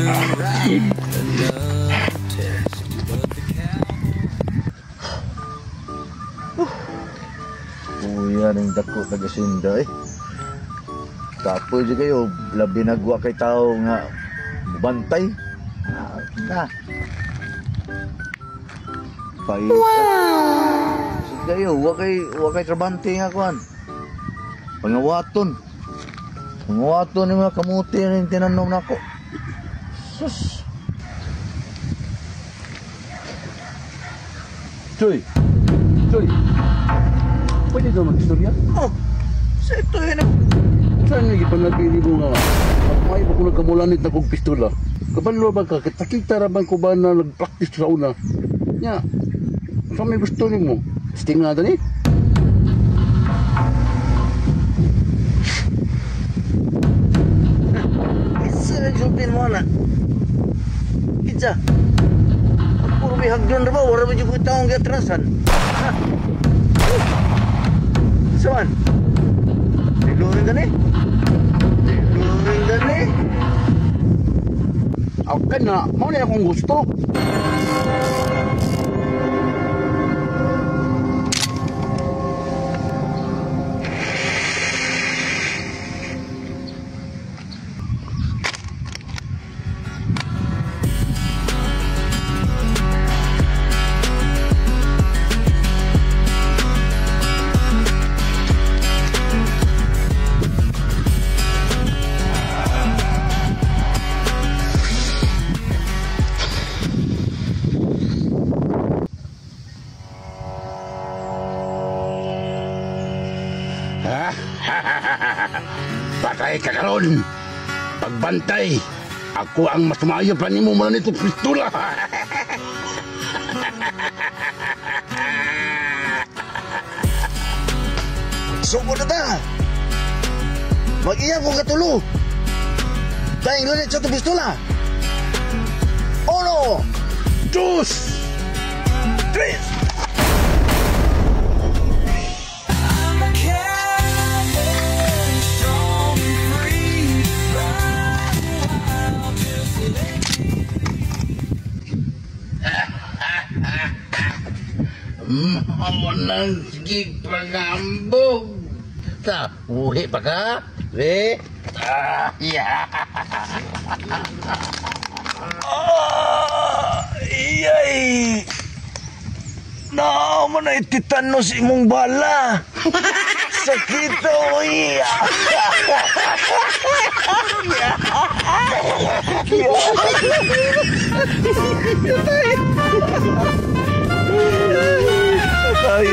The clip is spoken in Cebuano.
Another test, but the Kuya ning dako tagasinda eh. Kapoy di kayo, labi nagwa kay tao nga bantay. Ah, na. Pahit. Wow! Kayo, wa kay trabante nga kuan. Pangawaton. Pangawaton ni mga kamuti ning tinanom nako. Sus. Choy! Choy! Pwede ka mag-istorya? Oh, sa ito yun. Saan nga gipanagili mo nga? May ba ko nagkamulanit na kong pistola? Kabalo ba ka? Kita ra bang ko ba na nag-practice sa una? Nya, sa may gusto nimo? Sting na ni? Isa na sultin mo na. Isa. Puro may hagdan ra ba? Wala ba dyan taong gatrasan? Ha? Saan? Tilurin ka ni? Tilurin ka ni? Okay na, mao na akong gusto. Patay ka karon. Pagbantay, ako ang mas maayo pa nimo mula nito pistola. Sugod na ta. Mag-iya kong katulo. Tayong lanit sa itong pistola. Uno, dos, tres. Mao nang sige pangambog. Ta, uhi pa ka? Eh? Ah, yeah. Ah, iyay. Naa man ay titanos imong bala. Sakit oy. Ay.